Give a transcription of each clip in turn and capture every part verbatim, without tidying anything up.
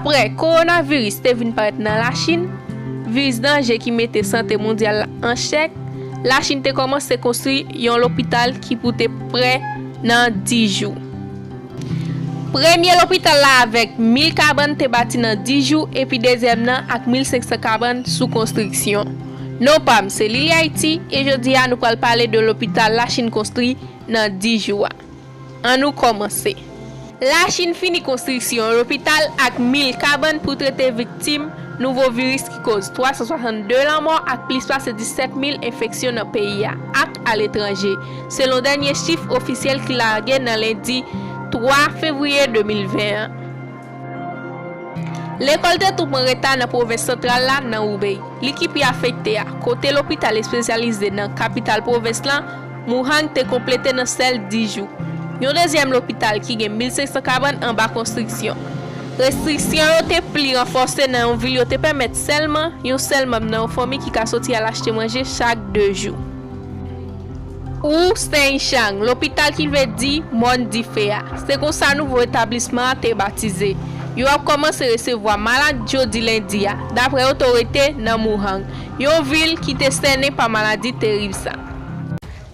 Apre kowonaviris te vin parèt nan Lachin, viris danje ki mete sante mondyal la an chèk, Lachin te kòmanse konstwi yon lopital ki pou te prè nan dis jou. Premye lopital la avèk mil kabann te bati nan dis jou, epi dezyèm nan ak mil senk san kabann sou konstriksyon. Non pa m se Lili Ayiti, e jodi a nou pral pale de lopital Lachin konstwi nan dis jou a. Ann nou kòmanse. Lachin fini konstriksyon yon lopital ak mil kabann pou trete viktim nouvo viris ki koz twa san swasannde lanmò ak plis pase disèt mil enfeksyon nan peyi a ak aletranje, selon dènye chif ofisyèl ki lage nan lendi twa fevriye de mil ven an. Lekòl te tou pran reta nan pwovens santral la nan Hubei, li ki pi afekte a, kote lopital espesyalize nan kapital pwovens lan, Muhang, te konplete nan sèl dis jou. Yon dezyèm lopital ki gen mil senk san kabann anba konstriksyon. Restriksyon yo te pli ranfòse nan yon vil yo te pèmèt sèlman yon sèl manm nan yon fanmi ki ka soti al achte manje chak de jou. Wu Sengchang, lopital ki vle di mòn dife a. Se konsa nouvo etablisman an te batize. Yo ap kòmanse resevwa malad jodi lendi a, dapre otorite nan Muhang, yon vil ki te sènen pa maladi terib sa.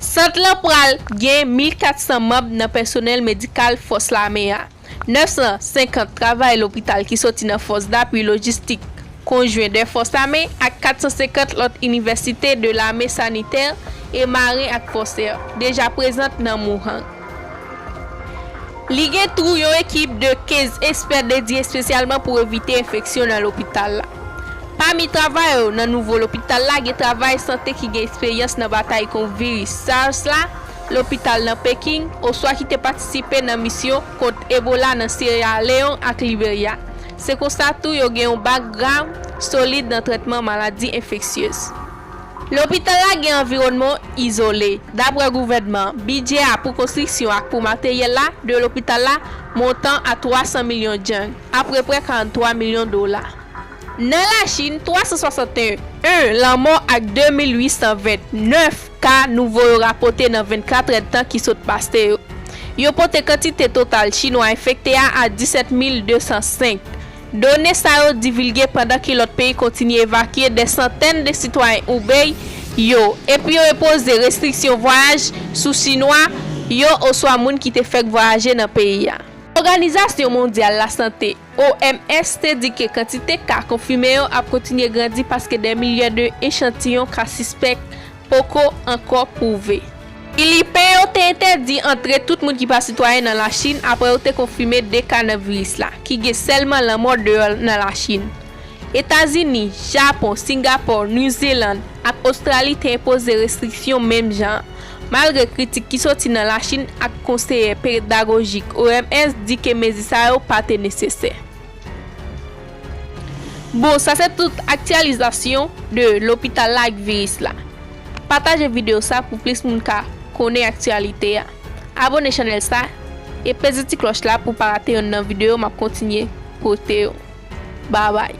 Sant lan pral gen mil kat san manm nan pèsonèl medikal fòs lame a. Nèf san senkant travayè lopital ki soti nan fòs dapui lojistik konjwen dè fòs ame ak kat san senkant lòt inivèsite de lame sanitè e maren ak fòsè deja prezant nan Muhang. Li gen tou yon ekip de kenz espè dedye espesyalman pou evite enfeksyon nan lopital la. Pami travayè yo nan nouvo lopital la, gen travayè sante ki gen eksperyans nan batay kont viris SARS la, lopital nan Peking, oswa ki te patisipe nan misyon kont Ebola nan Siyera Lewon ak Liberya. Se konsa tou yo gen yon background solid nan trètman maladi enfeksyez. Lopital la gen anviwònman izole. Dapre gouvènman an, bidjè a pou konstriksyon ak pou materyèl la de lopital la montan a twa san milyon jang, apeprè karant twa milyon dola. Nan Lachin, twa san swasanteyen lanmò ak de mil uit san vennèf ka nouvo yo rapòte nan vennkat èdtan ki sot pase yo. Yo pote kantite total chinwa enfekte a a disèt mil de san senk. Done sa yo divilge pandan ke lòt peyi kontinye evakye dè santèn de sitwayen Hubei yo, epi yo enpoze restriksyon vwayaj sou chinwa yo oswa moun ki te fèk vwayaje nan peyi a. Òganizasyon Mondyal Lasante, O M S, te di ke kantite ka konfime yo ap kontinye grandi paske dè milyè de echantiyon ka sispèk poko ankò pwouve. Filipen yo te entèdi antre tout moun ki pa sitwayen nan Lachin apre yo te konfime de ka nan viris la, ki gen sèlman lanmò deyò nan Lachin. Etazini, Japon, Singapò, New Zealand ak Ostrali te enpoze restriksyon menm jan an, malgre kritik ki soti nan Lachin ak konseyè pedagojik O M S di ke mezi sa yo pa te nesesè. Bon, sa se tout aktyalizasyon de lopital la ak viris la. Pataje videyo sa pou plis moun ka konnen aktyalite a. Abone chanèl sa e peze ti klòch la pou pa rate yonn nan videyo m ap kontinye pote yo. Babay.